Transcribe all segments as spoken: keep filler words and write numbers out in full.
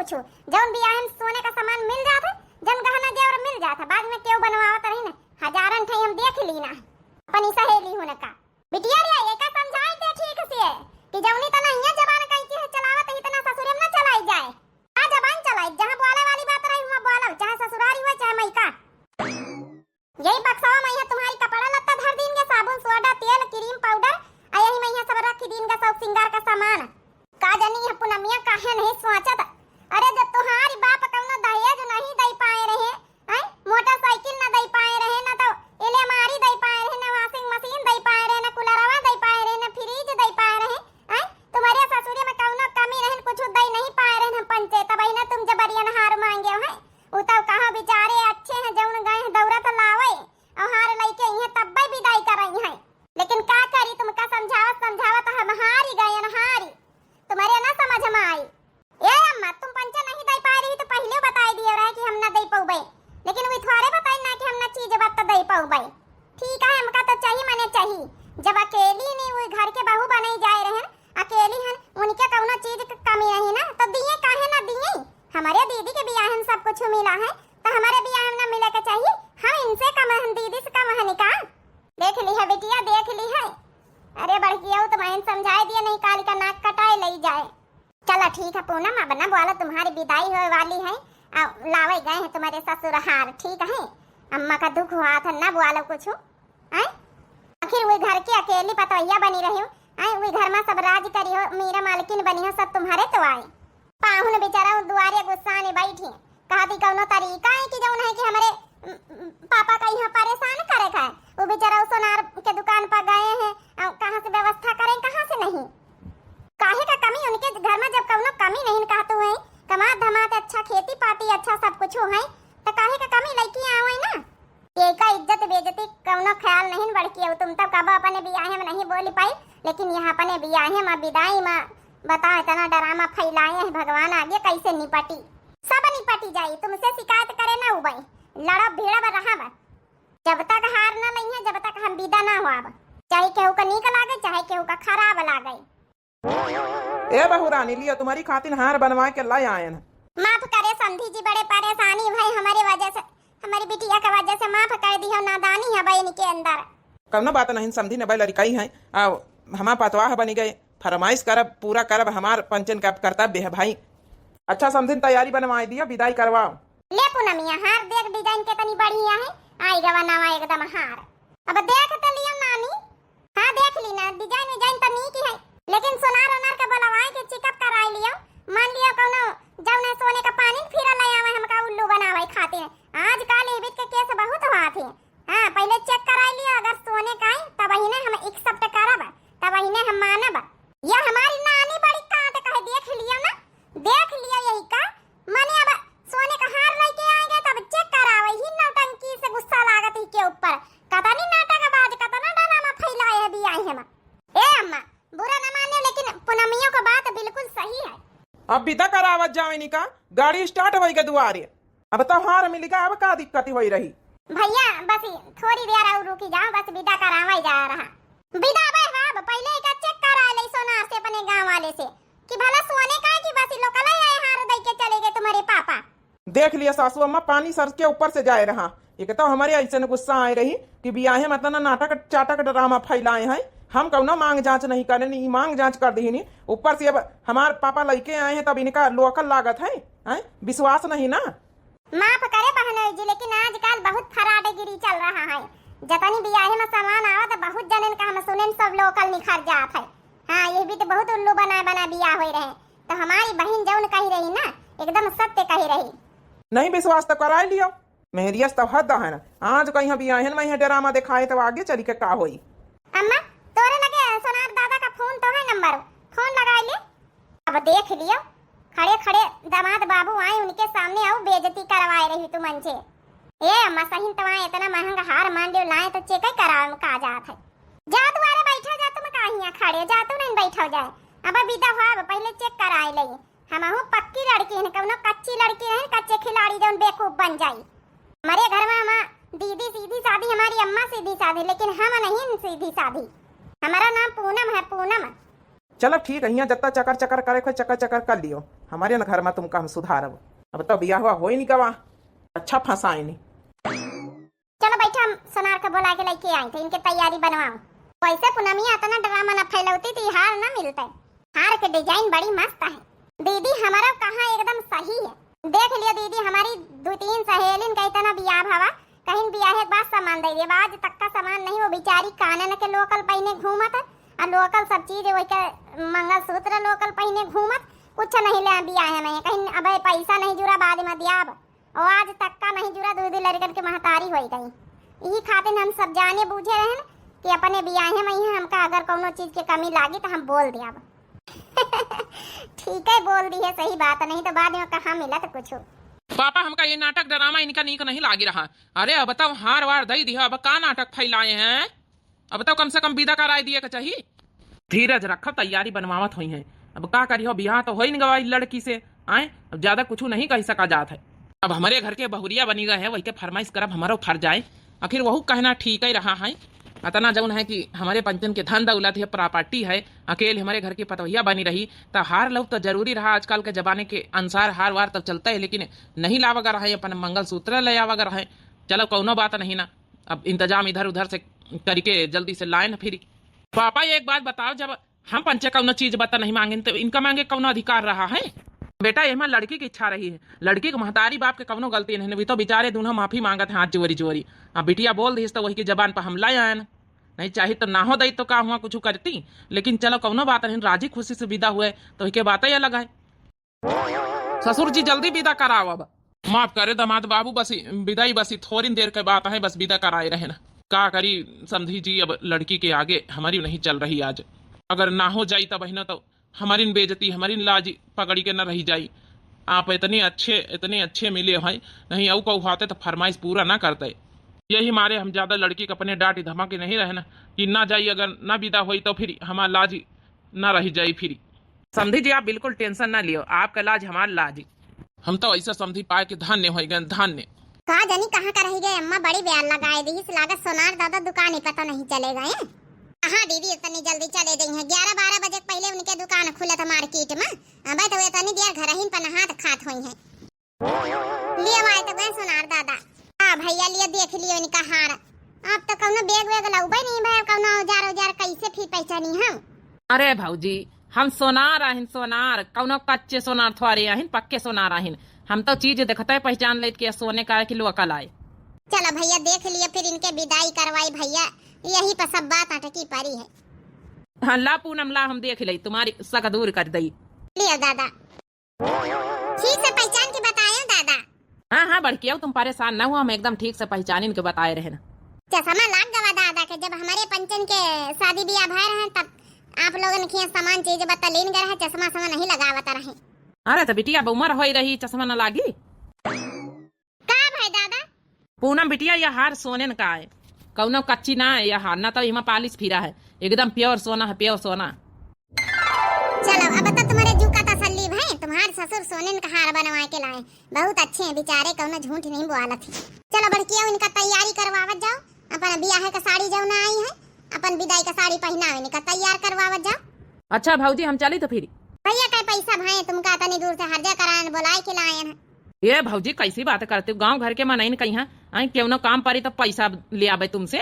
छु, जौन बियाहे में सोने का सामान मिल जात है, जौन गहना जेवर मिल जात है, बाद में केहू बनवावत रही ना, हजारन ठे हम देख ली ना, अपनी सहेली होने का। बिटिया रे, एका समझाई दे ठीक से कि जौनी तना हियां जबान कैंची है चलावत ही, तना ससुरे में ना चलाई जाए। का जबान चलाई? जहाँ बोले वाली बात रही, हुआं बोलब, चाहे ससुरारी हुआ, चाहे मइका। यही बक्सवा में यहाँ तुम्हारी कपड़ा लत्ता धर दीन के, साबुन, सोडा, तेल, क्रीम, पाउडर, आ यही में यहाँ सब रख दीन के शौक सिंगार का सामान। का जानी यह पुनमिया काहे नहीं सोचत। अरे, जब तुम्हारी बाप कौनो दहेज नहीं दे पाए रहे, हैं? मोटरसाइकिल न दे पाए रहे, न तो एलएमआरई दे पाए रहे, न वॉशिंग मशीन दे पाए रहे, न कूलरवा दे पाए रहे, न फ्रिज दे पाए रहे, हैं? तुम्हरे ससुरे में कौनो कमी रहन, कुछ दे नहीं पाए रहन हम पंचे, तब ही ना तुम जबरियन हार मांगे हो, हैं? उ तो कहा बेचारे अच्छे हैं, जौन गए हैं दौरत लावे, और हार लइके इहे तब्बे विदाई करई हैं। लेकिन का करी, तुमका समझावत समझावत हम हारी गए, हारी। तुम्हरे ना समझ में आई। ए अम्मा, तुम पंचे नहीं दे पाए रही तो पहले बताई दिए रहे कि हम ना दे पउबे, लेकिन वी थोड़े बताई ना कि हम ना चीज बात तो दे पउबे। ठीक है, हमका तो चाही मने चाही। जब अकेली नहीं हुई घर के बहू बनई जाए रहन, अकेली हन, उनके कौनो चीज के कमी नहीं ना, तो दिए काहे ना दिए? हमारे दीदी के बियाह में सब कुछ मिला है, तो हमारे बियाह में ना मिले के चाही? हम इनसे कम हन, दीदी से कम हन का? देख ली है बिटिया, देख ली है। अरे बड़की, आओ तो बहन समझाए दिए, नहीं काली का नाक कटाए ले जाए। चला ठीक है पूनम, अब ना बोला, तुम्हारी विदाई होए वाली है, आ, लावे गए हैं तुम्हारे ससुर हार, ठीक है? अम्मा का दुख हुआ था, ना बोला कुछ, हैं? आखिर वे घर की अकेली पतोहिया बनी रही हो, हैं? वे घर में सब राज करी हो, मीरा मालकिन बनी हो, सब तुम्हारे तो आए। पाहुन बेचारा दुआरे गुस्सा में बैठी, कहती कौनो तरीका है कि जौन है कि हमारे, उम, उम, पापा का यहाँ परेशान करे का है? वो बेचारा उस सोनार के दुकान पर गए हैं, अ, कहाँ से व्यवस्था करें, कहाँ से नहीं? काहे का कमी उनके घर में, जब कौनो कमी नहीं कहते हुए, कमात धमात अच्छा, खेती पाती अच्छा, सब कुछ है, तो काहे का कमी लइके आवे ना? एका इज्जत बेइज्जती कौनो ख्याल नहीं बड़की हो, तुम तो कबो अपने बियाहे में नहीं बोली पाई, लेकिन यहाँ अपने बियाहे में, विदाई में, बताओ, इतना ड्रामा फैलाए हैं, भगवान आगे कैसे निपटी? सब निपटी जाई, तुमसे शिकायत करे ना उबई, लड़ब भिड़ब रहब, जब तक हार ना लइहे, जब तक हम विदा ना होब, चाहे केहू का नीक लागे, चाहे केहू का खराब लागे। ए बहू रानी, लियो तुम्हारी खातिर हार बनवा के लाई आयन। माफ करे समधी जी, बड़े परेशानी भई हमारे वजह से, हमारी बिटिया के वजह से, माफ कर दियो, नादानी है बहन के अंदर। कौनो बात नहीं समधी, न बे लड़काई है, आ हमार पतवाह बनी गए, फरमाइश करब, पूरा करब, हमार पंचन का कर्तव्य है भाई। अच्छा समधिन, तैयारी बनवाई दियो, विदाई करवाओ। ले पूनमिया, हार देख डिजाइन केतनी बढ़िया है, आई गवा नवा एकदम हार। अब देख तो लियो नानी, हाँ, देख ली ना, डिजाइन विजाइन तो नीक है, लेकिन सोनार ओनार के बोलवाए के चेकअप कराए लियो। मान लियो कौनो जौन है सोने का पानी फिर ले आवे हमका उल्लू बनावे खातिर। आजकल एबिट के केस बहुत हुआ थे। हाँ, पहले चेक कराए लियो, अगर सोने का है तब ही ने हम एक्सेप्ट करब, तब ही ने हम मानब। यह हमारी नानी बड़ी काट कहे, देख लियो ना, देख लियो यही का। मने अब सोने का हार लेके आएंगे तब चेक करावे ही नौटंकी से गुस्सा लागत ही के ऊपर। कतनी नाटकबाज, कतना ड्रामा फैलाए है बियाहे में। ए अम्मा, बुरा न माने, लेकिन पूनमियों का बात बिल्कुल सही है। अब विदा करावत जाओ इनका, गाड़ी स्टार्ट होई के दुआरे। अब तो हार मिल गया, अब का दिक्कत होई रही? भैया, बस थोड़ी देर और रुकी जाओ, बस विदा करावे जा रहा। विदा बे बाब, पहले इका चेक करा ले सोनार से, अपने गांव वाले से, कि भला सोने का है कि बस लोकल है, हार दे के चले गए तुम्हारे पापा। देख लिया सासू अम्मा, पानी सर के ऊपर से जाए रहा। एक तो हमारे ऐसे न गुस्सा आए रही कि बियाहे में इतना नाटक चाटक ड्रामा फैलाए हैं। हम कौनो मांग जांच नहीं करे, नहीं मांग जांच कर दी नहीं। ऊपर से अब हमार पापा लइके आए हैं, तब इनका लोकल लागत है, हैं? विश्वास नहीं ना। माफ करे बहनोई जी, लेकिन आजकल बहुत फराडगिरी चल रहा है। जतनी बियाहे में सामान आवत, बहुत जनन का हम सुनेन, सब लोकल निखर जात है। हाँ, ये भी तो बहुत उल्लू बनाए बनाए बियाह होई रहे। तो हमारी बहिन जौन कही रही ना, एकदम सत्य कही रही। नहीं विश्वास तो कराई लियो। मेहरिया से तो हद है ना, आज कहीं बियाहन में यह ड्रामा दिखाए तो आगे चली के का होई। अम्मा, तोरे लगे सोनार दादा का फोन तो है नंबर, फोन लगाई ले। अब देख लियो, खड़े खड़े दामाद बाबू आए, उनके सामने आओ, बेइज्जती करवाए रही तू मंचे। ए अम्मा, सही तो आए, इतना महंगा हार मान लियो लाए तो चेक करावे में का जात है। जा दुआरे बैठा जा, तुम काहे हियां खड़े, जा तू नहीं बैठा जाए। अब विदा हुआ, अब पहले चेक कराए ले। हमहू पक्की लड़की हन, कौनो कच्ची लड़की नहीं, कच्चे खिलाड़ी जौन बेवकूफ बन जाई। हमारे घर में हमार दीदी सीधी साधी, हमारी अम्मा सीधी साधी, लेकिन हम नहीं सीधी साधी। हमारा नाम पूनम है, पूनम। चलो ठीक है, हियाँ जत्ता चकर चकर करे को चकर चकर कर लियो, हमरे न घर मा तुमका हम सुधारब। अब तो बियाहवा होई नहीं गवा, अच्छा फंसाए नहीं। चलो बैठा, हम सोनार के बोला के लेके आई थे, इनके तैयारी बनवाओ। वैसे पूनमिया इतना ड्रामा न फैलौती थी, हार न मिलते। हार के डिजाइन बड़ी मस्त है दीदी, हमारा कहाँ एकदम सही है। देख लियो दीदी, हमारी दो तीन सहेलिन का इतना बियाह भवा, कहीं बियाहे के बाद सामान दे दिए, आज तक का सामान नहीं। वो बेचारी कानन के लोकल पहिने घूमत है, और लोकल सब चीज वही के मंगलसूत्र लोकल पहिने घूमत, कुछ नहीं ले बियाहे में। कहीं अब पैसा नहीं जुरा, बाद में दियाब। और आज तक का नहीं जुरा, दो दो लड़कन के महतारी होई गई। यही खातिर हम सब जाने बूझे रहन कि अपने बियाहे में ही हमका अगर कौनो चीज के कमी लागी तो हम बोल दियाब। ठीक है, बोल दी है, सही बात, नहीं तो बाद में कहाँ मिलत कुछ। पापा, हमका ये नाटक ड्रामा इनका नीक नहीं लागी रहा। अरे अब तो हार वार दई दिया, अब का नाटक फैलाए हैं? अब तो कम से कम विदा कराए दिए के चाहिए। धीरज रखब, तैयारी बनवावत होई हैं। अब का करियो, बियाह तो होई न गवा लड़की से, आए, अब ज्यादा कुछ नहीं कह सका जात है। अब हमरे घर के बहुरिया बनी गए है, वही के फरमाइश करब, हमरो फर जाए। आखिर वहू कहना ठीक ही रहा है। अतना जौन है कि हमरे पंचन के धन दौलत है, प्रॉपर्टी है, अकेले हमरे घर की पतोहिया बनी रही, त हार लउब तो जरूरी रहा। आजकल के जमाने के अनुसार हार वार तो चलता है, लेकिन नहीं लावा गा रहा है, अपन मंगलसूत्र ले आवा गा रहा है। चलो कौनो बात नहीं ना, अब इंतजाम इधर उधर से करके जल्दी से लाए ना फिरी। पापा, एक बात बताओ, जब हम पंचे कौनो चीज बता नहीं मांगे, तो इनका मांगे कौनो अधिकार रहा है? बेटा, एमा लड़की की इच्छा रही है, लड़की के महतारी बाप के कौनो गलती नहीं, भी तो बेचारे दोनों माफी मांगत हैं हाथ जोरी जोरी। अब बिटिया बोल दीस तो वही की जबान पर हम ले आयन, नहीं चाही तो ना हो दई तो का हुआ कुछ करती, लेकिन चलो कौनो बात नहीं, राजी खुशी से विदा हुए तो के बात ही अलग है। ससुर जी, जल्दी विदा कराओ अब। माफ करे दामाद बाबू, बस विदाई, बस थोड़ी देर के बात है, बस विदा कराए रहे ना। का करी समधी जी, अब लड़की के आगे हमारी नहीं चल रही आज। अगर ना हो जाई तब बहिना तो हमारी बेइज्जती, हमारी लाज पकड़ी के न रही जाई। आप इतने अच्छे, इतने अच्छे मिले हैं, नहीं अउ कहू होते तो फरमाइश पूरा ना करते। यही मारे हम ज्यादा लड़की के अपने डांट धमकी नहीं रहे ना कि ना जाई, अगर ना विदा होई तो फिर हमार लाज ना रही जाई फिर। समधी जी, आप बिल्कुल tension ना लियो, आपका लाज हमार लाज। हम तो ऐसा समधी पाए के धन्य हो गए, धन्य। का जानी कहाँ का रह गए अम्मा, बड़ी ब्याल लगाए दी, इस लागत सोनार दादा दुकान ही पता नहीं चले गए। हाँ दीदी, इतनी जल्दी चले गई हैं, ग्यारह बारह बजे के पहले उनके दुकान खुलत मार्केट में। अब तो वे इतनी देर घर ही पर नहात खात हुई हैं। लियो आए तो गए सोनार दादा। हाँ भैया, लियो देख लियो इनका हार। आप तो कौनो बैग वैग लउबे नहीं भैया, कौनो औजार औजार कैसे फिर पहचानी हम? अरे भौजी, हम सोनार आहिन, सोनार, कौनो कच्चे सोनार थोड़े आहिन, पक्के सोनार आहिन। हम तो चीज देखते पहचान लेत के सोने का कि लोकल आए। चलो भैया, देख लियो, फिर इनके विदाई करवाई भैया, यही पर सब बात अटकी पड़ी है। हाँ, ला पूनम, ला हम देख ले, तुम्हारी शक दूर कर दई। लियो दादा। ठीक से पहचान के बतायो दादा। हाँ, हाँ, बड़किया, तुम परेशान ना हुआ, हम एकदम ठीक से पहचानिन के बताए रहे ना। चश्मा लाग गवा दादा के, जब हमारे पंचन के शादी ब्याह भय रहे, तब आप लोगन के सामान चीज बता लेन गए रहे, चश्मा समा नहीं लगावत रहे। अरे, तो बिटिया, अब उम्र होई रही, चश्मा न लागी। का भाई दादा? पूनम बिटिया, यह हार सोने न का है, कौनो कच्ची ना है यह हार, ना तो इमा polish फिरा है, एकदम pure सोना है, pure सोना। चलो, अब तो तुम्हारे जू का तसल्ली भई, तुम्हारे ससुर सोने का हार बनवा के लाए, बहुत अच्छे हैं बेचारे, कौनो झूठ नहीं बोलत है। चलो बड़किया, इनका तैयारी करवावत जाओ, अपन बियाह का साड़ी जौन आई है, अपन विदाई का साड़ी पहनावे, इनका तैयार करवावत जाओ। अच्छा भौजी, हम चली तो फिर। भैया, कई पैसा भई, तुमका इतनी दूर से हर्जा करायन बोलाए के लायन है। ए भौजी, कैसी बात करते हो? गांव घर के मनइन कहिया, आई केवनो काम परी तो पैसा ले आवे तुमसे।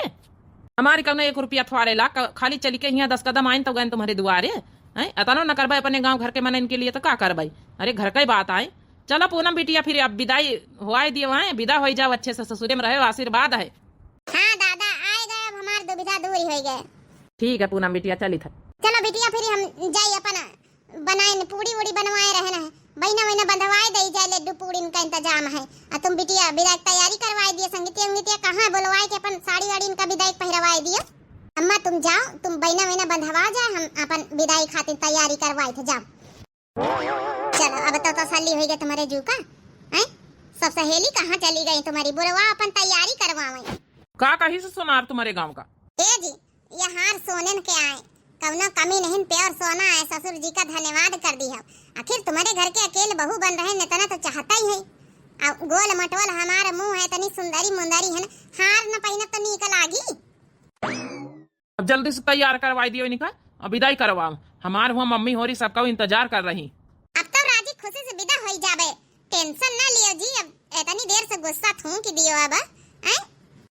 हमारी कौनो एक रुपया थोड़े ला, क-, खाली चली के हियां दस कदम आइन तो गए तुम्हारे दुआरे। हैं, अतनो न करबे अपने गांव घर के मनइन के लिए तो का करबे? अरे घर का ही बात आए। चलो पूनम बिटिया, फिर अब विदाई हुआई दियो, हैं, विदा हो जाओ अच्छे से, ससुरे में रहो, आशीर्वाद है। हाँ दादा, आए गए, अब हमार दुविधा दूर हो गए। ठीक है पूनम बिटिया, चली था। चलो बिटिया, फिर हम जाई अपन बनाए न, पूड़ी उड़ी बनवाए रहे न, बहिना वहिना बंधवाए दई जाए, लड्डू पूड़ी इनका इंतजाम है। आ तुम बिटिया विदाई की तैयारी करवाए दियो, संगीतिया उंगीतिया कहाँ बोलवाए के अपन साड़ी वाड़ी इनका विदाई के पहिरवाए दियो। अम्मा तुम जाओ, तुम बहिना वहिना बंधवा जाए, हम अपन विदाई खातिर तैयारी करवाए थे, जाओ। चलो अब तो तसल्ली हो गई तुम्हारे जू का, हैं? सब सहेली कहाँ चली गई तुम्हारी, बुलवा अपन तैयारी करवावे। का कही से सोनार तुम्हारे गांव का? ए जी, ये हार सोनेन के आए, कौनो कमी नहीं, pure सोना है, ससुर जी का धन्यवाद कर दी हम। आखिर तुम्हारे घर के अकेले बहू बन रहे, इतना तो चाहता ही है। अब गोल मटोल हमारे मुंह है, इतनी सुंदरी मुंदरी है ना, हार न पहनब तो नीक लागी। अब जल्दी से तैयार करवाई दियो इनका, अब विदाई करवाओ। हमार हुआ मम्मी होरी सबका इंतजार कर रही। अब तो राजी खुशी से विदा होई जाबे, tension ना लियो जी। अब इतनी देर से गुस्सा थूक दियो अब, हैं?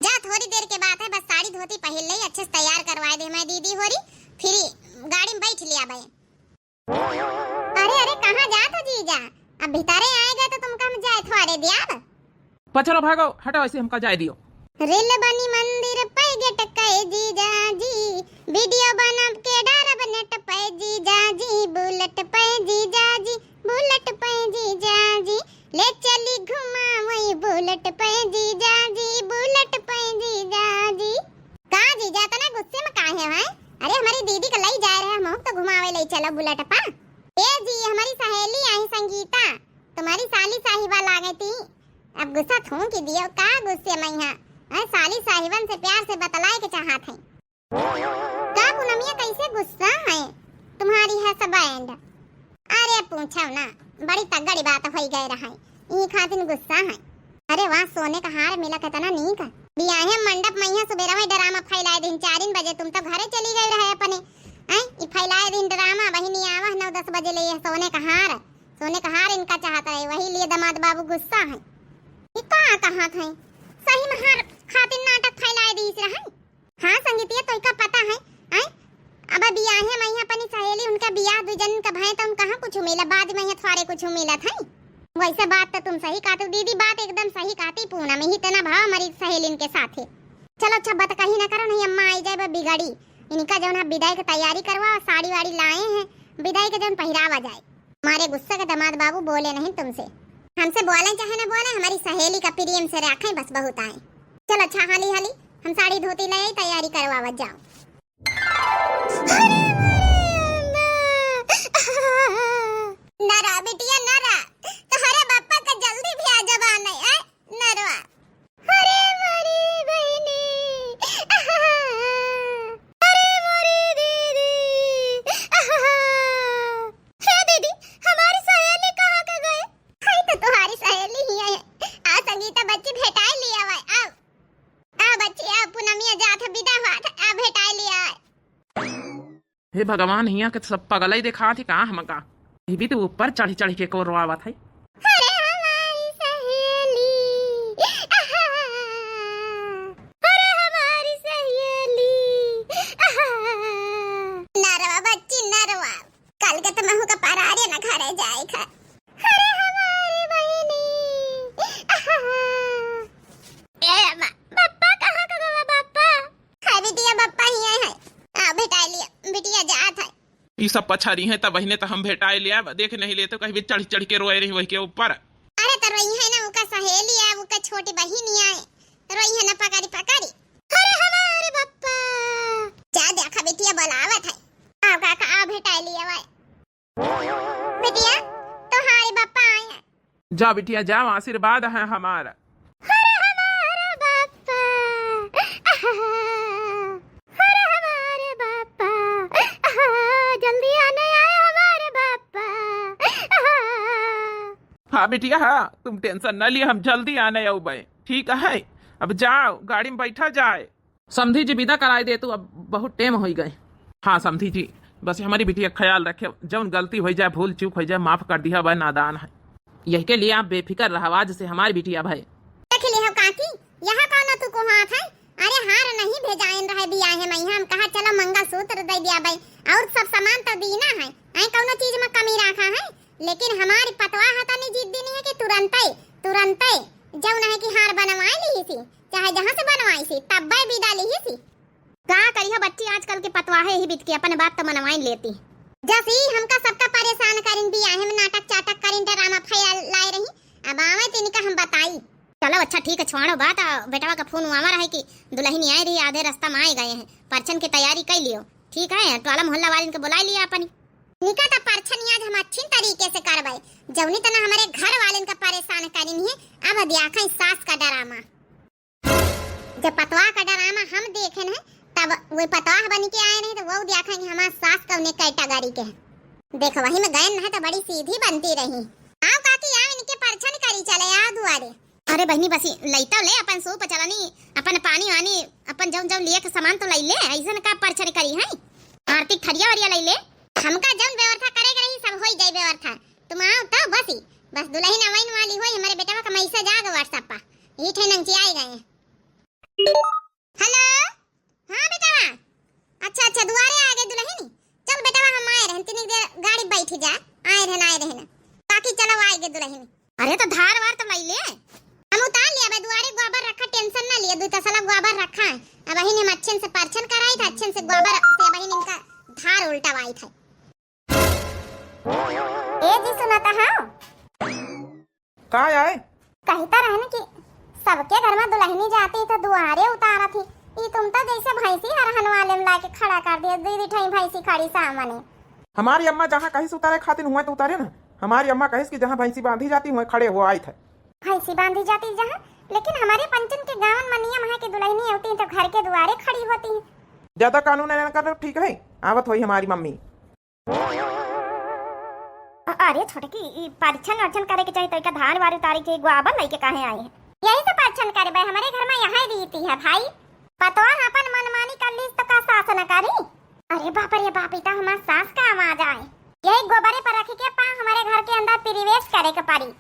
जा थोड़ी देर के बात है, बस साड़ी धोती पहिर ले, अच्छे से तैयार करवाए दे मैं दीदी होरी, फिर गाड़ी में बैठ लिया बे। अरे अरे, कहाँ जात हो जीजा? अब भीतरे आए गए तो तुमका हम जाए थोड़े दियाब। पछरो भागो, हटो, ऐसे हमका जाए दियो। रील बनी मंदिर पे गेट के जीजा जी, video बना के डारब net पे जीजा जी, bullet पे जीजा जी, bullet पे जीजा जी, ले चली घुमावई bullet पे जीजा जी, bullet पे जीजा जी। का जीजा, इतना गुस्से में काहे हैं? अरे, हमारी दीदी का लई जाए रहे, हमहू तो घुमावे लई चलो bullet पा। ए जी, हमारी सहेली आई संगीता, तुम्हारी साली साहिबा लागे थी। अब गुस्सा थूक दियो, का गुस्से में यहाँ? हैं, साली साहिबन से प्यार से बतलाए के चाहत हैं। का पूनमिया, कैसे गुस्सा है तुम्हारी husband? अरे पूछो ना, बड़ी तगड़ी बात होई गए रहा है, ई खातिन गुस्सा है। अरे वाह, सोने का हार मिला, कितना नीक। बियाहे मंडप में यहाँ सुबेरा में drama फैलाए दिन चार बजे, तुम तो घरे चली गई रहे अपने। हैं, ई फैलाए दिन drama, बहिनी आवा नौ दस बजे ले ये सोने का हार, सोने का हार इनका चाहत रहे, वही लिए दामाद बाबू गुस्सा है। ई का कहत है, सही में हार खातिर नाटक फैलाए दीस रहे। हाँ संगीतिया, तोइका पता है, आय? अब बियाहे में यहाँ अपनी सहेली, उनका बियाह दू जन का भय, तो उन कहाँ कुछ मिला, बाद में यहाँ थोड़े कुछ मिलत है। वैसे बात तो तुम सही कहती दीदी, बात एकदम सही कहती पूनम, ही तना भाव हमारी सहेलिन के साथ है। चलो अच्छा, बात कहीं ना करो, नहीं अम्मा आई जाए, बा बिगड़ी। इनका जौन है विदाई की तैयारी करवा, साड़ी वाड़ी लाए हैं, विदाई के जौन पहिरावा जाए। हमारे गुस्सा के दामाद बाबू बोले नहीं तुमसे। हमसे बोले चाहे ना बोले, हमारी सहेली का प्रेम से रखें, बस बहुत आए। चलो अच्छा, हाली हाली हम साड़ी धोती ले आई, तैयारी करवावत जाओ। अरे मोरे अम्मा। नरा बिटिया नरा, तोहरे बापा का जल्दी भी आ जवा नहीं, आए? नरवा। अरे मोरी बहिनी। अरे मोरी दीदी। हे दीदी, हमारी सहेली कहाँ के गए? है तो तुम्हारी सहेली ही है। आ संगीता बच्ची भेटाए लिया हुआ है। आओ। आ बच्ची, आ पूनमिया जात है, विदा हुआ था, आ भेटाए लिया है। हे भगवान, हियाँ के सब पगलई देखात ही का हमका? ये भी तो ऊपर चढ़ चढ़ के कोरवावत है। अरे हमारी सहेली, आहा। अरे हमारी सहेली, आहा। नरवा बच्ची नरवा, कल के तो महू का परारे न घरे जाए खा। अरे हमारी बहिनी, आहा। ए अम्मा, बप्पा कहाँ का गवा बप्पा? हाय बिटिया, बप्पा ही है। आ बेटा लिया, बिटिया जात है। ई सब पछारी हैं, तब बहिने तो हम भेटाए लिया, देख नहीं लेते, कहीं भी चढ़ चढ़ के रोए रही वही के ऊपर। अरे तो रोई है ना, उका सहेली है, उका छोटी बहिनी है, रोई है ना, पकड़ी पकड़ी। अरे हमारे बप्पा। जा देखा बिटिया बोलावत है। आओ काका, आओ भेटाए लिया भाई। बिटिया, तोहारी बप्पा आए हैं। जा बिटिया, जाओ, आशीर्वाद है हमारा। अरे हमारा बापा, अरे हमारे बापा, जल्दी आने आए हमारे बापा। हाँ बिटिया, हाँ, तुम tension न लिए, हम जल्दी आने आउबे, ठीक है? अब जाओ, गाड़ी में बैठा जाए। समधी जी, विदा कराई दे तू, अब बहुत टेम होई गए। हाँ समधी जी, बस हमारी बिटिया ख्याल रखे, जौन गलती होई जाए, भूल चूक होई जाए, माफ कर दिया, वह नादान है। यही के लिए आप बेफिक्र रहो, आज से हमारी बिटिया भय। देख ले हो काकी, यह कौन तू को हाथ है? अरे हार नहीं भेजाइन रहे बियाहे में, हम कहा चलो मंगलसूत्र दे दिया भाई, और सब सामान तो दीना है, ऐ कौनो चीज में कमी रखा है, लेकिन हमारी पतवा हता नहीं जीत देनी है कि तुरंते, तुरंते जौन है कि हार बनवाए ली थी। चाहे जहाँ से बनवाई सी, तब्बे विदा लिही सी। का करिहा बच्ची, आजकल के पतवाहे ही बित के अपन बात तो मनवाइन लेती। जसी हमका सबका परेशान करिन, बियाहे में नाटक चाटक करिन, drama फैलाए रही, अब आवे तो इनका हम बताई। चलो अच्छा ठीक है, छोड़ो बात। आ, बेटवा का फोन आवा रहे कि दुल्हन आए रही, आधे रास्ता में आए गए हैं, परछन की तैयारी कर लियो। ठीक है, टोला मोहल्ला वालिन के बुला लिया अपनी। निका तो परछन आज हम अच्छी तरीके से करवाए, जौनी तना हमारे घर वालिन का परेशान करिन है, अब दियाखा सास का drama। जब पतवा का drama हम देखे न, तब वो पतवा बन के आए नहीं, तो वो देखा कि हमार सास कौने category के है। देखो, वही में गए न है, तो बड़ी सीधी बनती रही। आओ काकी, आओ, इनके परछन करी चले, आओ दुआरे। अरे बहिनी, बसी लइता ले अपन सूप चलनी, अपन पानी वानी, अपन जौन जौन लिए के सामान तो लई ले, ऐसन का परछन करी है? आरती थरिया वरिया लई ले। हमका जौन व्यवस्था करे के रही, सब होई जाई व्यवस्था। तुम आओ तो बस ही, बस दुलहिन अवइन वाली होई, हमरे बेटवा का message आ गए WhatsApp पर, यही ठे नंगचियाई गए हैं। हेलो, हाँ बेटवा, अच्छा अच्छा, दुआरे आ गए दुलहिन। चल बेटवा, हम आए रहन, तनी देर गाड़ी बैठ जा, आए रहन, आए रहन। बाकी चलो, आए गए दुलहिन। अरे तो धार वार तो लई ले। हम उतार लिया बे, दुआरे गोबर रखा, tension ना लिया, दू तसला गोबर रखा है। अबहिन हम अच्छे से परछन कराई था, अच्छे से गोबर से अबहिन इनका धार उल्टवाई था। ए जी, सुनत हौ? का आए? कहित रहन कि सबके घर में दुलहिनी जाती तो दुआरे उतारत ही, ई तुम तो जैसे भैंसी हरहन वाले में लाके खड़ा कर दिया, दीदी ठई भैंसी खड़ी सामने। हमारी अम्मा जहाँ कहिस उतारे खातिर हुए तो उतारे ना। हमारी अम्मा कहिस कि जहाँ भैंसी बांधी जाती हुए खड़े हो आई थे। भैंसी बांधी जाती जहाँ, लेकिन हमारे पंचन के गाँवन में नियम है कि दुलहिनी होती तो घर के दुआरे खड़ी होती है। ज्यादा कानून ऐलान कर ठीक है, आवत होई हमारी मम्मी। अ-, अरे छोटकी, ई परीक्षण वरीक्षण करे के चाहिए, तो इका धान वार उतारे के गोबर लेके काहे आई है? यही तो परीक्षण करे बे, हमारे घर में यही रीति है भाई। पतवा अपन मनमानी कर ली तो का सास न करी? अरे बाप रे बाप, ई तो हमार सास का आवाज आए। यही गोबरे पर रख के पा हमारे घर के अंदर प्रवेश करे के पड़ी।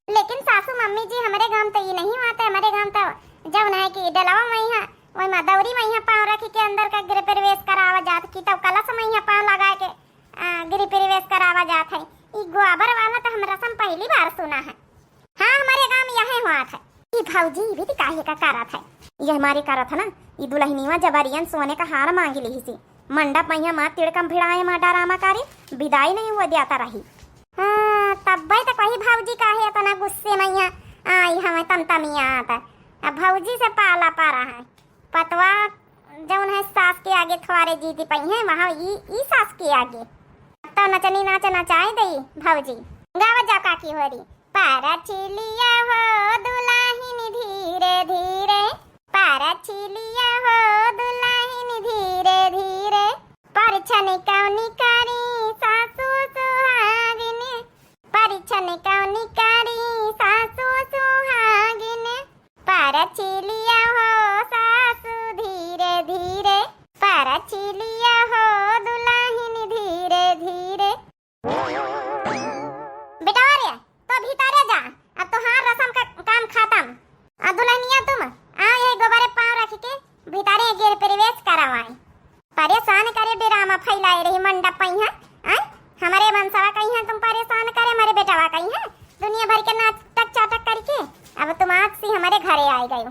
लेकिन सासू मम्मी जी, हमारे गांव तो ई नहीं होता है, हमारे गांव तो जौन है कि डलवा मैया, वही माँ दौरी मैया पाँव रख के अंदर का गृह प्रवेश करावा जात की, तब कलश मैया पाँव लगा के आ, गृह प्रवेश करावा जात है। ई गोबर वाला तो हम रसम पहली बार सुना है। हाँ, हमारे गांव में यही हुआ था। ई भौजी, ई भी काहे का करत है? ये हमारे करत है ना, ई दुलहिनिया जबरियन सोने का हार मांगी लिहिसी। मंडप मैया माँ तिड़कम भिड़ाए माँ डरामा करे, विदाई नहीं हुआ देता रही। हाँ, तब्बे तो कही भौजी काहे इतना गुस्से मैया आई हमें तमतमियात। अब भौजी से पाला पा रहा है। पतवा जौन है सास के आगे थोड़े जीती पई है, वहाँ ई, ई सास के आगे। तो नचनी नाच नचाए दई भौजी। गावा जा काकी होरी। परछिलिया हो दुलहिन धीरे धीरे, परछिलिया हो दुलहिन धीरे धीरे, परछन कौनी करी सासु सुहागिन, परछन कौनी करी सासु सुहागिन, परछिलिया हो सासु धीरे धीरे, परछिलिया हो दुलहिन धीरे धीरे। बेटवा रे, तो भीतरे जा, अब तोहार रसम का काम खतम। आ दुलहिनिया तुम, आ यही गोबरे पाँव रख के भीतरे गृह प्रवेश करवाए। परेशान करे, डरामा फैलाए रही मंडप पइहाँ, आय? हमरे मनसवा कइहाँ तुम परेशान करे, हमरे बेटवा कइहाँ दुनिया भर के नाटक चाटक करके अब तुम आज से हमरे घरे आए गयो।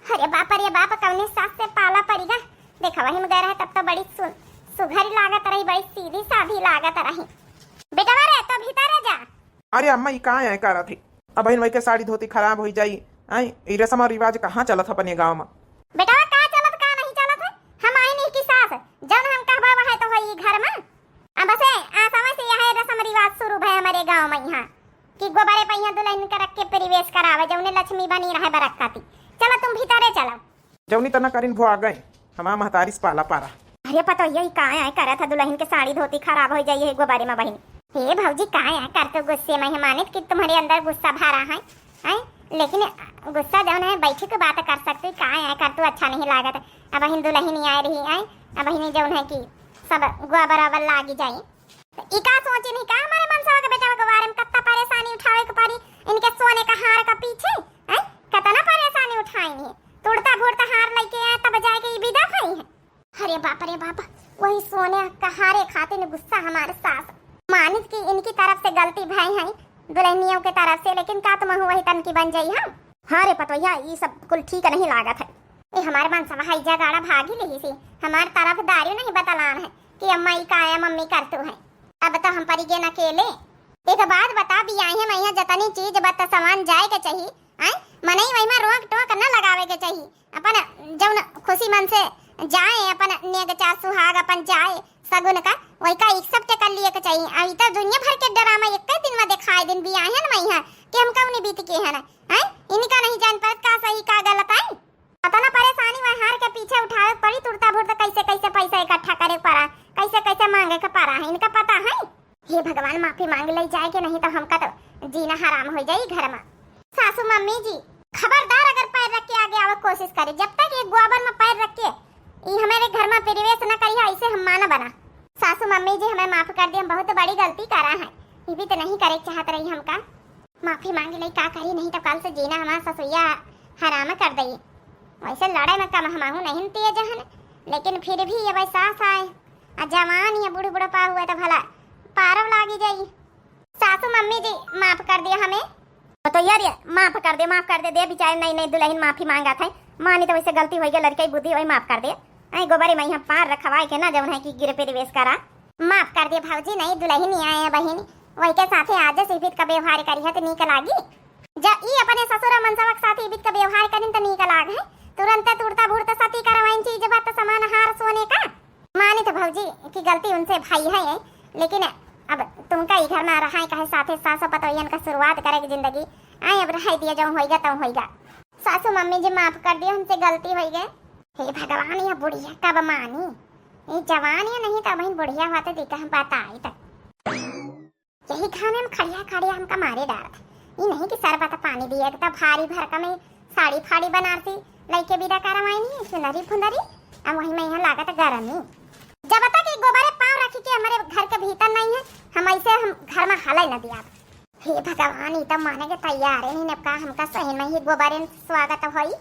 अरे बाप रे बाप, कौने सास से पाला पड़ी गा। देखा वही में गए रहे तब तो बड़ी सु-, सुघरी लागत रही, बड़ी सीधी साधी लागत रही। बेटवा रे, तो भीतरे जा। अरे अम्मा, ई का है करत है? अबहिन वही के साड़ी धोती खराब होई जाई। आई, ई रस्म और रिवाज कहाँ चलत है अपने गाँव में? बेटवा, का चलत, का नहीं चलत है? हम आई नहीं की सास, जौन हम कहबा वह तो होई घर में। अब से आ समय से यह रस्म रिवाज शुरू भय हमारे गाँव में यहाँ कि गोबरे पइहाँ दुलहिन के रख के प्रवेश करावे, जौने लक्ष्मी बनी रहे बरक्कती। चलो तुम भीतरे चलो। जौनी तना करिन भो आ गए, हमार महतारी से पाला पारा। अरे पतोहिया, ई का आए करत है, दुलहिन के साड़ी धोती खराब हो जाई है गोबरे में बहिन। हे भौजी, का आए करतू गुस्से में है, मानित कि तुम्हारे अंदर गुस्सा भरा है, हैं? लेकिन गुस्सा जौन है बैठ के बात कर सकते, का आए करतू अच्छा नहीं लागत। अबहिन दुलहिन आए रही है, अबहिन जौन है कि सब गोबर ओबर लागी जाई। तो ई का सोची नहीं का हमारे मनसवा के बेटवा के बारे में कत्ता परेशानी उठावे के पड़ी, इनके सोने का हार का पीछे, हैं? कतना परेशानी उठाई नहीं, तुड़ता भुड़ता हार लेके आए तब जाके ई विदा भई है। अरे बाप रे बाप, वही सोने का हारे खातिर गुस्सा हमारे सास। मानित कि इनकी तरफ से गलती भई है, दुलहिनियों के तरफ से, लेकिन का तुम वही तन की बन जाई हम? हाँ रे पतोहिया, ई सब कुल ठीक नहीं लागत है। ए हमारे मनसवा है जगाड़ा भागी लिहिसी, हमार तरफदारी नहीं बतलान है कि अम्मा ई का आया मम्मी करतू है। अब तो हम परी गेन अकेले। एक बात बता, बियाहे में यहाँ जतनी चीज बत सामान जाए के चाहिए, आय, मनई वही में रोक टोक न लगावे के चाहिए। अपन जौन खुशी मन से जाए, अपन नेग चार सुहाग अपन जाए, सगुन का वही का accept कर लिए के चाहिए। अभी तो दुनिया भर के ड्रामा एक दिन में दिखाए दिन बियाहे न मैया कि हम कौन बीत के हैं, हैं? इनका नहीं जान पाए का सही का गलत है। अतना परेशानी वहार के पीछे उठावे के पड़ी, तुरता भुरता कैसे कैसे पैसा इकट्ठा करे के पड़ा, कैसे कैसे मांगे के पड़ा है, इनका पता है? हे भगवान, माफी मांग ले जाए के, नहीं तो हमका तो जीना हराम हो जाई घर में। सासू मम्मी जी, खबरदार अगर पैर रख के आगे आवे कोशिश करे, जब तक ये गोबर में पैर रख के ई हमारे घर में प्रवेश न करी है, ऐसे हम माना बना। सासू मम्मी जी, हमें माफ कर दिया, हम बहुत बड़ी गलती करा है, ये भी तो नहीं करे चाहत रही हमका। माफी मांगी लई, का करी, नहीं तो कल से जीना हमार ससुइया हराम कर दई। वैसे लड़े में कम हमहू नहीं तेज हन, लेकिन फिर भी ये भाई सास आए, आ जवान या बूढ़ बुढ़पा हुआ तो भला पारव लागी जाई। सासू मम्मी जी, माफ कर दिया हमें। तो यार, ये माफ कर दे, माफ कर दे, दे बेचारे नई नई दुल्हन माफी मांगत है। मानी तो वैसे गलती होई गई, लड़का ही बुद्धि होई, माफ कर दे। ऐ गोबरे में यहाँ पार रखवाए के ना, जौन है कि गिर परिवेश करा। माफ कर दे भौजी, नई दुल्हन ही आए हैं बहिन, वही के साथे आज से इबित का व्यवहार करी है तो नीक लागी। जब ई अपने ससुर मनसवा के साथे इबित का व्यवहार करिन तो नीक लाग है। तुरंत तुरता भूरता सती करवाइन चीज बात समान हार सोने का। मानित भौजी कि गलती उनसे भई है, लेकिन अब तुमका ई घर में रहा है, कहे साथे सास पतोहियन का शुरुआत करे के जिंदगी। आए अब रह दिया, जौन होइगा तौन होइगा। सासू मम्मी जी माफ कर दिया, हमसे गलती होई गए। हे भगवान, यह बुढ़िया कब मानी? ये जवान या नहीं तो बहिन बुढ़िया हुआ तो देखा हम बताई तक। यही घामे में खड़िया खड़िया हमका मारे डारत। ई नहीं कि शरबत पानी दिए, एक तो भारी भरकम ही साड़ी फाड़ी बनारसी लइके बिदा करवाइनी, चुनरी फुंदरी, अब वही में यहाँ लागत गरमी। जब तक ई गोबरे पाँव रखी के हमारे घर के भीतर नहीं है, हम ऐसे हम घर में हले न दिया। हे भगवान, ई तो माने के तैयार है नहीं, अब का हमका सही में ही गोबरे स्वागत होई।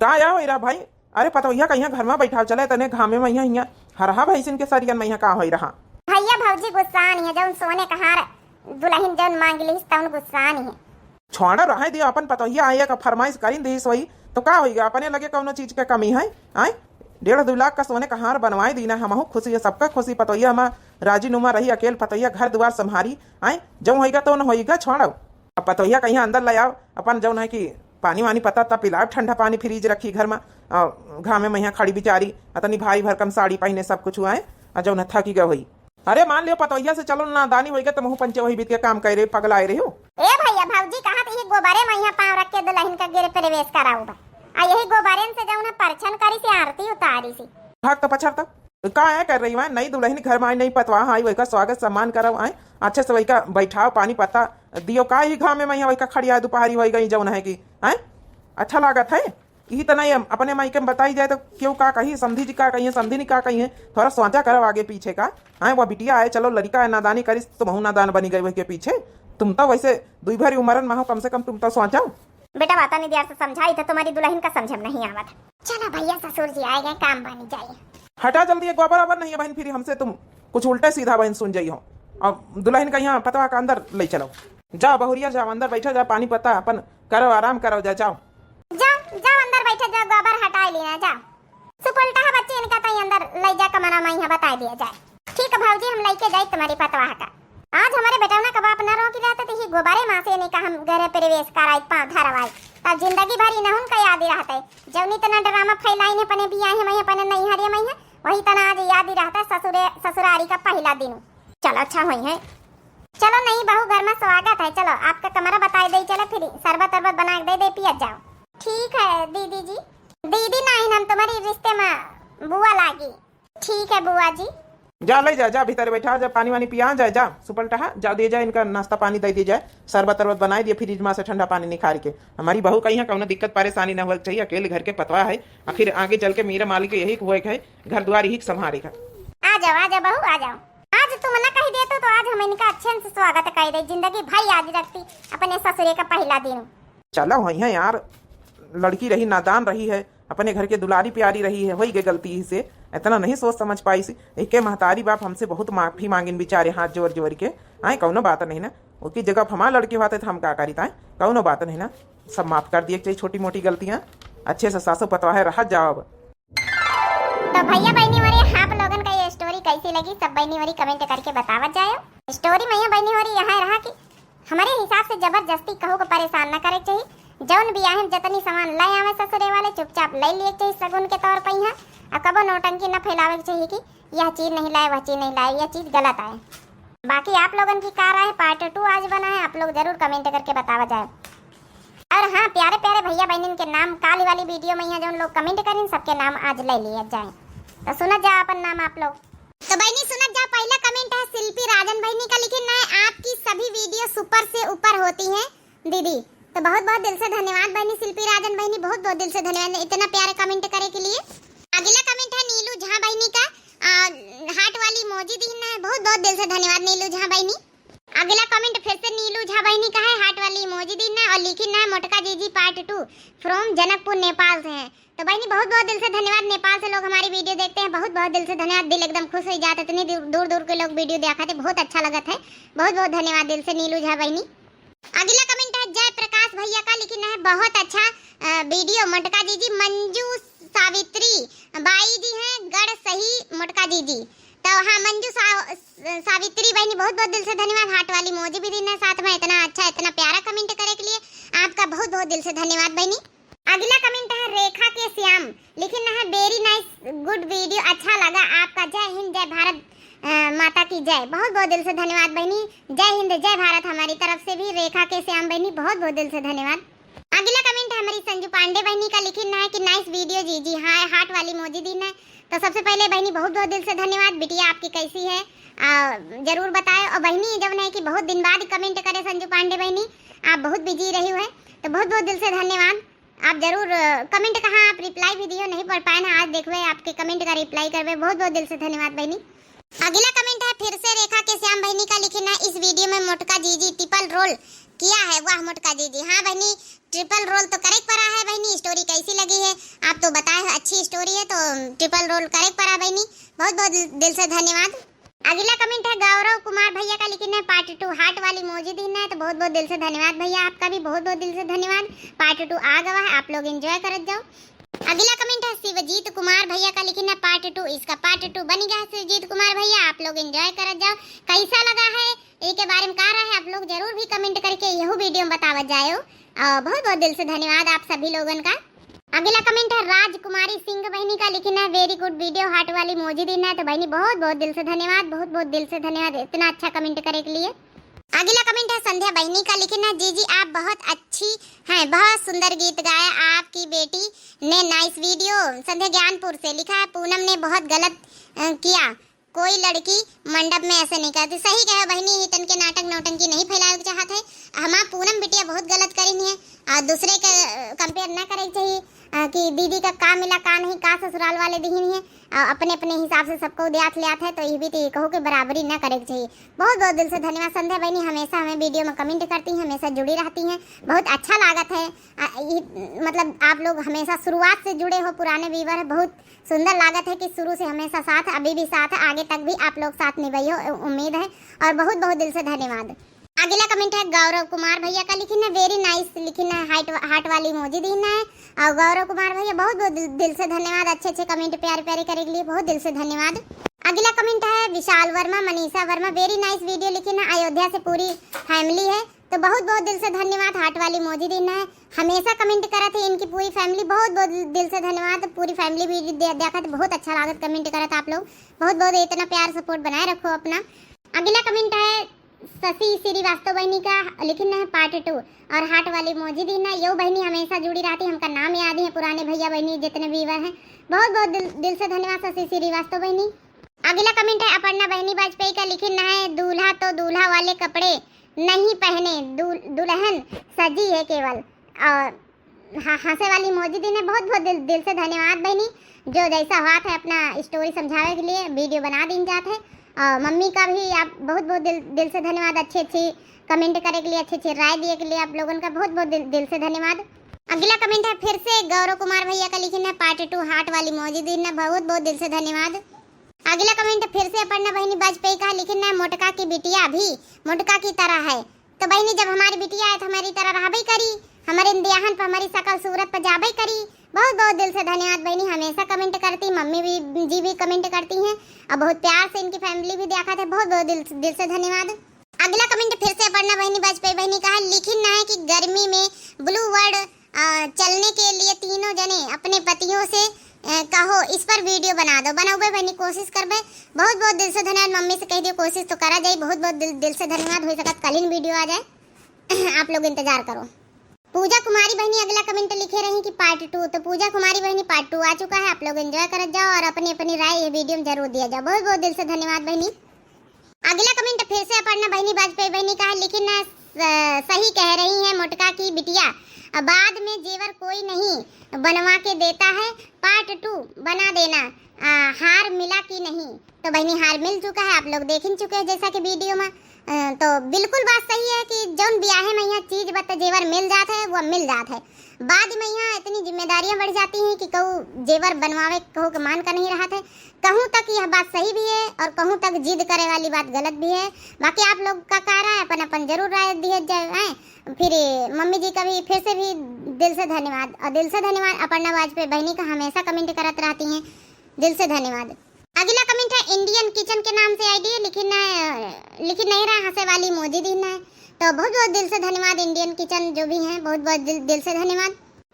का या होई रहा भाई? अरे पतोहिया कहिया घर में बैठाव चले, तने घामे में यहाँ, हियाँ हरहा भैंसिन के सरियन में यहाँ का होई रहा? भैया भौजी गुस्सान है, जौन सोने कहार दुल्हन जौन मांग लिहिस तौन गुस्सान है। छोड़ा रहे दियो, अपन पतोहिया आए का फरमाइश करिन दिहिस वही, तो का होई गया? अपने लगे कौनो चीज के कमी है? आए डेढ़ दो लाख का सोने कहार बनवाए दीना, हमहू खुशी है, सबका खुशी, पतोहिया हमार राजी नुमा रही, अकेल पतोहिया घर दुआर संभारी, आए जौन होइगा तौन होइगा, छोड़ो। अब पतोहिया कहिया अंदर ले आओ, अपन जौन है कि पानी वानी पता तब पिलाओ, ठंडा पानी फ्रिज रखी घर में, आ, घामे में यहाँ खड़ी बिचारी, अतनी भारी भरकम साड़ी पहिने सब कुछ हुआ है, आ जौन है थकी गए होई। अरे मान लियो पतोहिया से चलो नादानी होई गए, तुमहू पंचे वही बीत के काम करे पगलाए रहे हो। ए भैया भौजी कहत यही गोबरे में यहाँ पाँव रख के दुल्हन का गिर प्रवेश कराऊ बा, आ यही गोबरेन से जौन है परछन करी से आरती उतारी से। भाग तो पछड़ तक का है कर रही है, नई दुल्हन घर में आई, नई पतवाह आई, वही का स्वागत सम्मान करो आए, अच्छे से वही का बैठाओ, पानी पत्ता दियो, का ही घामे में यहाँ वही का खड़िया दोपहरी होई गई जौन है कि, हैं? अच्छा लागत है? यही तना ये अपने मायके में बताई जाए तो क्यों का कही, समधी जी का कही है, समधी नहीं का कही है, थोड़ा सोचा करो आगे पीछे का। हाँ, वो बिटिया आए, चलो लड़का है, नादानी करिस, तुमहू नादान बनी गए वही के पीछे। तुम तो वैसे दुई भरी उमरन में हो, कम से कम तुम तो सोचो। बेटा, बाता नहीं दिया से समझाई तो तुम्हारी दुल्हन का समझ में नहीं आवत। चलो भैया, ससुर जी आए गए, काम बनी जाए। हटा जल्दी, एक गोबर ओबर नहीं है बहन, फिर हमसे तुम कुछ उल्टा सीधा बहन सुन जाई हो। अब दुल्हन का यहाँ पतवा का अंदर ले चलो। जाओ बहुरिया, जाओ अंदर बैठो, जाओ पानी पत्ता अपन करो, आराम करो, जा जाओ। जा, जा अंदर बैठे, जा गोबर हटाए लेना, जा। सुपलटा है बच्ची, इनका तई अंदर ले जा कमरा में यहाँ बताए दिया जाए। ठीक है भौजी, हम लेके जाई तुम्हारी पतवाह का। आज हमारे बेटौना का बाप न रोकी रहते तो ही गोबरे माँ से इनका हम घरे प्रवेश कराई, पाँव धरवाई, तब जिंदगी भर इन्हन का याद ही रहते। जौनी तना ड्रामा फैलाई ने अपने बियाहे में, अपने नैहरे में है, वही तना आज याद ही रहता ससुरे, ससुरारी का पहला दिन। चलो अच्छा हुई है। चलो नई बहू, घर में स्वागत है, चलो आपका कमरा बताए दे, चलो फिर शरबत अरबत बना के दे दे, पियत जाओ। ठीक है दीदी जी। दीदी नहीं, हम तुम्हारी रिश्ते में बुआ लागी। ठीक है बुआ जी। जा ले जा, जा भीतर बैठा, जा पानी वानी पिया जाए, जा सुपलटा, जा दे जा इनका नाश्ता पानी दे दे जाए, शरबत अरबत बनाए दिए फ्रिज में से ठंडा पानी निकाल के। हमारी बहू का यहाँ कौनो दिक्कत परेशानी न होए के चाहिए, अकेले घर के पतवा है, आखिर आगे चल के मेरा मालिक यही होए के है, घर द्वार यही संभाले का। आ जाओ, आ जाओ बहू, आ जाओ। आज तुम ना कही देते तो आज हम इनका अच्छे से स्वागत कर दे, जिंदगी भर याद रखती अपने ससुरे का पहला दिन। चलो हुई है यार, लड़की रही, नादान रही है, अपने घर के दुलारी प्यारी रही है, होई गए गलती ही से, इतना नहीं सोच समझ पाई सी। एके महतारी बाप हमसे बहुत माफी मांगिन बेचारे हाथ जोर जोर के। आए कौनो बात नहीं ना, ओकी जगह हमार लड़की होते तो हम का करी ताए, कौनो बात नहीं ना, सब माफ कर दिए के चाहिए छोटी मोटी गलतियाँ। अच्छे से सासो पतवा है, रह जाओ अब। तो भैया बहनी हो रही, आप लोगन का ये स्टोरी कैसी लगी, सब बहनी हो रही कमेंट करके बतावत जाए। स्टोरी में ये बहनी हो रही यहाँ रहा कि हमारे हिसाब से जबरदस्ती कहू को परेशान न करे के चाहिए। जौन बियाह में जतनी सामान ले आवे ससुरे वाले, चुपचाप ले लिए के चाहिए सगुन के तौर पर यहाँ। और कबो नौटंकी न फैलावे के चाहिए कि यह चीज नहीं लाए, वह चीज नहीं लाए, यह चीज गलत आए। बाकी आप लोगन की का राय है, पार्ट टू आज बना है, आप लोग जरूर कमेंट करके बतावा जाए। और हाँ, प्यारे प्यारे भैया बहनिन के नाम काली वाली वीडियो में यहाँ जौन लोग कमेंट करें, सबके नाम आज ले लिए जाए। तो सुनत जाओ अपन नाम आप लोग। तो बहनी सुनत जाओ, पहला कमेंट है शिल्पी राजन बहनी का, लिखे ना है, आपकी सभी वीडियो सुपर से ऊपर होती हैं दीदी। तो बहुत बहुत दिल से धन्यवाद बहनी शिल्पी राजन बहनी, बहुत बहुत दिल से धन्यवाद इतना प्यारा कमेंट करे के लिए। अगला कमेंट है नीलू झा बहनी का, आ, heart वाली emoji दीन है, बहुत बहुत दिल से धन्यवाद नीलू झा बहिनी। अगला comment फिर से नीलू झा बहिनी का है, heart वाली emoji दीन है और लिखिन है मोटका जीजी part two from जनकपुर नेपाल से है। तो बहिनी बहुत बहुत दिल से धन्यवाद, नेपाल से लोग हमारी video देखते हैं, बहुत बहुत दिल से धन्यवाद। दिल एकदम खुश हो जाता है, इतनी दूर दूर दूर के लोग video देखा थे, बहुत अच्छा लगत है, बहुत बहुत धन्यवाद दिल से नीलू झा बहिनी। अगला comment है जय प्रकाश भैया का, लिखिन है बहुत अच्छा, अ, video मोटका जीजी। मंजू सावित्री बाई जी हैं गढ़ सही मोटका जीजी। तो हाँ मंजू सा-, सावित्री बहिनी बहुत बहुत दिल से धन्यवाद, heart वाली emoji भी दीन है, साथ में इतना अच्छा इतना प्यारा comment करे के लिए आपका बहुत बहुत दिल से धन्यवाद बहिनी। अगला comment है रेखा के श्याम, लिखिन है very nice good video, अच्छा लगा आपका, जय हिंद जय भारत, अ, माता की जय। बहुत बहुत दिल से धन्यवाद बहिनी, जय हिंद जय भारत हमारी तरफ से भी रेखा के श्याम बहिनी बहुत बहुत दिल से धन्यवाद। अगला comment है हमारी संजू पांडे बहिनी का, लिखिन है कि nice video जीजी, हाँ heart वाली emoji दीन है। तो सबसे पहले बहिनी बहुत बहुत दिल से धन्यवाद, बिटिया आपकी कैसी है, आ, जरूर बताए। और बहिनी जब है कि बहुत दिन बाद comment करे संजू पांडे बहिनी, आप बहुत busy रही है, तो बहुत बहुत दिल से धन्यवाद। आप जरूर, अ, comment कहाँ आप reply भी दियो, नहीं पढ़ पाए ना, आज देखबे आपके comment का reply करबे। बहुत बहुत दिल से धन्यवाद बहिनी। अगला comment है फिर से रेखा के श्याम बहिनी का, लिखिन है इस video में मोटका जीजी triple role किया है। वाह मोटका जीजी, हाँ बहिनी triple role तो करे के परा है बहिनी। Story कैसी लगी है आप तो बताए हो, अच्छी story है तो triple role करे के परा बहिनी। बहुत बहुत दिल, दिल से धन्यवाद। अगला comment है गौरव कुमार भैया का, लिखिन है part two heart वाली emoji दीन है, तो बहुत बहुत दिल से धन्यवाद भैया, आपका भी बहुत बहुत दिल से धन्यवाद। Part two आ गवा है, आप लोग enjoy करत जाओ। अगला comment है शिवजीत कुमार भैया का, लिखिन है part two, इसका part two बन गया है शिवजीत कुमार भैया, आप लोग enjoy करत जाओ। कैसा लगा है, एक के बारे में का राय है, आप लोग जरूर भी comment करके यहू video में बतावत जाए हो। और बहुत बहुत दिल से धन्यवाद आप सभी लोगन का। अगला comment है राजकुमारी सिंह बहिनी का, लिखिन है very good video, heart वाली emoji दीन है। तो बहिनी बहुत बहुत दिल से धन्यवाद, बहुत बहुत दिल से धन्यवाद इतना अच्छा comment करे के लिए। अगला comment है संध्या बहिनी का, लिखिन है जीजी आप बहुत अच्छी हैं, बहुत सुंदर गीत गाया, आपकी बेटी ने nice video। संध्या ज्ञानपुर से लिखा है पूनम ने बहुत गलत, अ, किया, कोई लड़की मंडप में ऐसे नहीं करती। सही कहे बहिनी, इतन के नाटक नौटंकी नहीं फैलावे के चाहत है। हमार पूनम बिटिया बहुत गलत करिन है, और दूसरे के, अ, compare ना करे के चाहिए, अ, कि दीदी का का मिला का नहीं, का ससुराल वाले दिहिन है, अ, अपने अपने हिसाब से सबको दियात लियात है, तो ये भी तो ये कहो कि बराबरी ना करे के चाहिए। बहुत बहुत दिल से धन्यवाद संध्या बहिनी, हमेशा हमें video में comment करती हैं, हमेशा जुड़ी रहती हैं, बहुत अच्छा लागत है। अ, ये, मतलब आप लोग हमेशा शुरुआत से जुड़े हो, पुराने viewer है, बहुत सुंदर लागत है कि शुरू से हमेशा साथ, अभी भी साथ है, आगे तक भी आप लोग साथ निभाइयो, उ-, उम्मीद है। और बहुत बहुत दिल से धन्यवाद। अगला comment है गौरव कुमार भैया का, लिखिन है very nice, लिखिन है heart, heart वाली emoji दीन है। और गौरव कुमार भैया बहुत बहुत दिल, दिल से धन्यवाद, अच्छे अच्छे comment प्यारे प्यारे करे के लिए बहुत दिल से धन्यवाद। अगला comment है विशाल वर्मा, मनीषा वर्मा, very nice video, लिखिन है अयोध्या से पूरी family है। तो बहुत बहुत दिल से धन्यवाद, heart वाली emoji दीन है। हमेशा comment करत है इनकी पूरी family, बहुत बहुत दिल से धन्यवाद। पूरी family भी दे-, देखत, बहुत अच्छा लागत comment करत आप लोग, बहुत बहुत इतना प्यार support बनाए रखो अपना। अगला comment है शशि श्रीवास्तव बहिनी का, लिखिन है part two और heart वाली emoji दीन है। यो बहिनी हमेशा जुड़ी रहती, हमका नाम याद है पुराने भैया बहिनी जितने viewer हैं, बहुत बहुत दिल, दिल से धन्यवाद शशि श्रीवास्तव बहिनी। अगला comment है अपर्णा बहिनी वाजपेयी का, लिखिन है दूल्हा तो दूल्हा वाले कपड़े नहीं पहने, दुल-, दुल्हन सजी है केवल। और ह-, हंसे वाली emoji दीन है। बहुत बहुत दिल, दिल से धन्यवाद बहिनी, जो जैसा हुआ था अपना story समझावे के लिए video बना दीन जात है। और मम्मी का भी आप बहुत बहुत दिल, दिल से धन्यवाद, अच्छी अच्छी comment करे के लिए, अच्छी अच्छी राय दिए के लिए आप लोगन का बहुत बहुत दिल, दिल से धन्यवाद। अगला comment है फिर से गौरव कुमार भैया का, लिखिन है part two heart वाली emoji दीन है, बहुत बहुत दिल से धन्यवाद। अगला comment फिर से अपर्णा बहिनी वाजपेयी का, लिखिन है मोटका की बिटिया भी मोटका की तरह है। तो बहिनी, जब हमारी बिटिया है तो हमारी तरह रहबे करी, हमारे बियाहन पर हमारी शकल सूरत पर जाबे करी। बहुत बहुत दिल से धन्यवाद बहिनी, हमेशा comment करती, मम्मी भी, जी भी comment करती हैं और बहुत प्यार से इनकी family भी देखत है। बहुत बहुत दिल, दिल से धन्यवाद। अगला comment फिर से अपर्णा बहिनी वाजपेयी बहिनी का है, लिखिन है कि गर्मी में blue word, अ, चलने के लिए तीनों जने अपने पतियों से, अ, कहो, इस पर video बना दो। बनौबे बहिनी, कोशिश करबे। बहुत बहुत दिल से धन्यवाद, मम्मी से कह दियो कोशिश तो करा जाई। बहुत बहुत दिल, दिल से धन्यवाद, हो सकत कल ही video आ जाए। आप लोग इंतजार करो। पूजा कुमारी बहिनी अगला comment लिखे रही कि part two, तो पूजा कुमारी बहिनी part two आ चुका है, आप लोग enjoy करत जाओ और अपनी अपनी राय ये video में जरूर दिया जाओ। बहुत बहुत दिल से धन्यवाद बहिनी। अगला comment फिर से अपर्णा बहिनी वाजपेयी बहिनी का है, लिखिन है स-, सही कह रही हैं मोटका की बिटिया, बाद में जेवर कोई नहीं बनवा के देता है, part two बना देना। आ, हार मिला कि नहीं? तो बहिनी, हार मिल चुका है, आप लोग देख ही चुके हैं जैसा कि video में। अ, तो बिल्कुल बात सही है कि जौन बियाहे में यहाँ चीज बत जेवर मिल जात है, वो मिल जात है। बाद में यहाँ इतनी जिम्मेदारियाँ बढ़ जाती हैं कि कहूँ जेवर बनवावे कहूँ के मान का नहीं रहत है। कहूँ तक यह बात सही भी है और कहूँ तक जिद करे वाली बात गलत भी है। बाकी आप लोग का, का राय, अपन अपन जरूर राय दिए जाए, हैं? फिर मम्मी जी का भी फिर से भी दिल से धन्यवाद, और दिल से धन्यवाद अपर्णा वाजपेयी बहिनी का, हमेशा comment करत रहती हैं, दिल से धन्यवाद। अगला comment है Indian Kitchen के नाम से ID है, लेकिन, अ, लेकिन नहीं रहा, हंसे वाली emoji दी है। तो बहुत बहुत दिल से धन्यवाद Indian Kitchen जो भी हैं, बहुत बहुत दिल, दिल से धन्यवाद।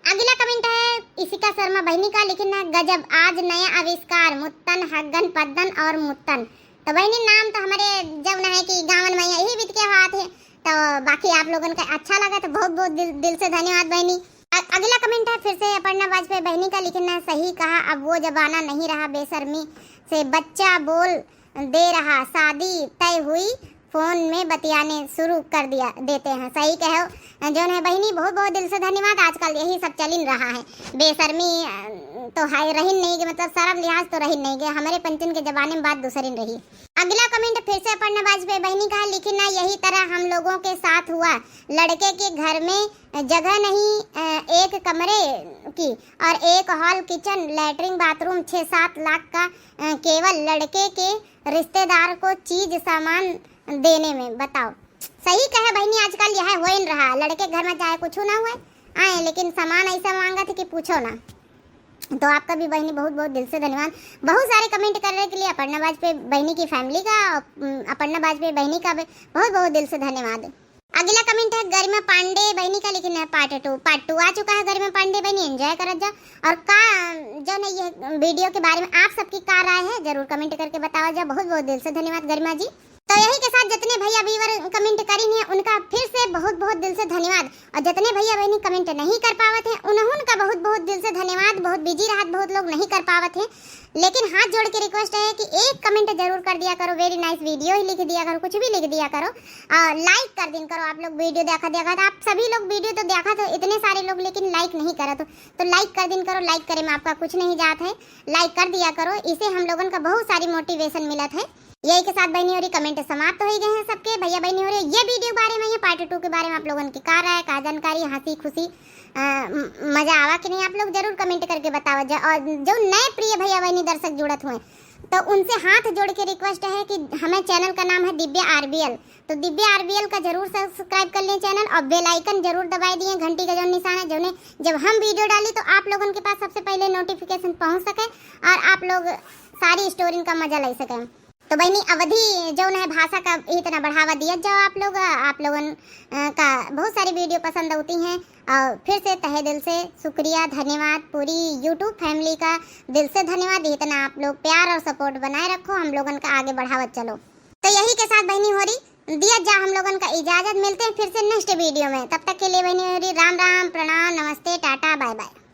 अगला comment है इशिका शर्मा बहिनी का, लेकिन ना गजब, आज नया आविष्कार, मुत्तन, हग्गन, पद्दन और मुत्तन। तो बहिनी, नाम तो हमारे जौन है कि गाँवन में यही बीत के हाथ है, तो बाकी आप लोगन का अच्छा लगा तो बहुत बहुत दिल, दिल से धन्यवाद बहिनी। अ-, अगला comment है फिर से अपर्णा वाजपेयी बहिनी का, लेकिन ना सही कहा, अब वो जमाना नहीं रहा, बेशर्मी से बच्चा बोल दे रहा, शादी तय हुई, phone में बतियाने शुरू कर दिया, देते हैं। सही कहो, जौन है बहिनी, बहुत बहुत दिल से धन्यवाद। आजकल यही सब चलिन रहा है, बेशर्मी, अ, तो है रहिन नहीं गे, मतलब शर्म लिहाज तो रहिन नहीं गे। हमारे पंचन के जमाने में बात दूसरिन रही। अगला comment फिर से अपर्णा वाजपेयी बहिनी का है, लेकिन ना यही तरह हम लोगों के साथ हुआ, लड़के के घर में जगह नहीं, अ, एक कमरे की और एक hall, kitchen, latrine, bathroom, छः सात लाख का, अ, केवल लड़के के रिश्तेदार को चीज सामान देने में। बताओ, सही कहे बहिनी, आजकल यह होइन रहा, लड़के घर में चाहे कुछ ना हुए, आए, लेकिन सामान ऐसा मांगत है कि पूछो ना। तो आपका भी बहिनी बहुत बहुत दिल से धन्यवाद, बहुत सारे comment करने के लिए अपर्णा वाजपेयी बहिनी की family का, अम, अपर्णा वाजपेयी बहिनी का भी बहुत बहुत दिल से धन्यवाद। अगला comment है गरिमा पांडे बहिनी का, लेकिन है part two, part two आ चुका है गरिमा पांडे बहिनी, enjoy करत जा। और का, जौन है ये video के बारे में आप सबकी का राय है, जरूर comment करके बतावा जा। बहुत बहुत दिल से धन्यवाद गरिमा जी। तो यही के साथ जितने भैया viewer comment करी हैं, उनका फिर से बहुत बहुत दिल से धन्यवाद, और जितने भैया बहिनी comment नहीं कर पावत हैं, उन्हन का बहुत बहुत दिल से धन्यवाद। बहुत busy रहत बहुत लोग नहीं कर पावत हैं, लेकिन हाथ जोड़ के request है कि एक comment जरूर कर दिया करो, very nice video ही लिख दिया करो, कुछ भी लिख दिया करो, और like कर दिन करो। आप लोग video देखा देखा था, आप सभी लोग video तो देखा था इतने सारे लोग, लेकिन like नहीं करा तो, तो like कर दिन करो। Like करे में आपका कुछ नहीं जात है, like कर दिया करो, इसे हम लोगन का बहुत सारी motivation मिलत है। यही के साथ बहिनी होरी comment समाप्त हो ही गए हैं सबके। भैया बहिनी होरी, ये video के बारे में, ये part two के बारे में आप लोगन की का राय, का जानकारी, हंसी खुशी, अ, म-, मजा आवा कि नहीं, आप लोग जरूर comment करके बतावा जा। और जो नए प्रिय भैया बहिनी दर्शक जुड़त हुए, तो उनसे हाथ जोड़ के request है कि हमें channel का नाम है दिव्या RBL, तो दिव्या RBL का जरूर subscribe कर लें channel, और bell icon जरूर दबाई दिए, घंटी का जो निशान है, जो ने जब हम video डाली तो आप लोगन के पास सबसे पहले notification पहुंच सके और आप लोग सारी story का मजा ले सकें। तो बहिनी, अवधी जौन है भाषा का इतना बढ़ावा दिया जाओ आप लोग, आप लोगन, अ, का बहुत सारी video पसंद होती हैं। और फिर से तहे दिल से शुक्रिया, धन्यवाद, पूरी YouTube family का दिल से धन्यवाद। इतना आप लोग प्यार और support बनाए रखो, हम लोगन का आगे बढ़ावत चलो। तो यही के साथ बहिनी होरी दिया जा हम लोगन का इजाजत, मिलते हैं फिर से next video में। तब तक के लिए बहिनी होरी राम राम, प्रणाम, नमस्ते, टाटा, bye bye।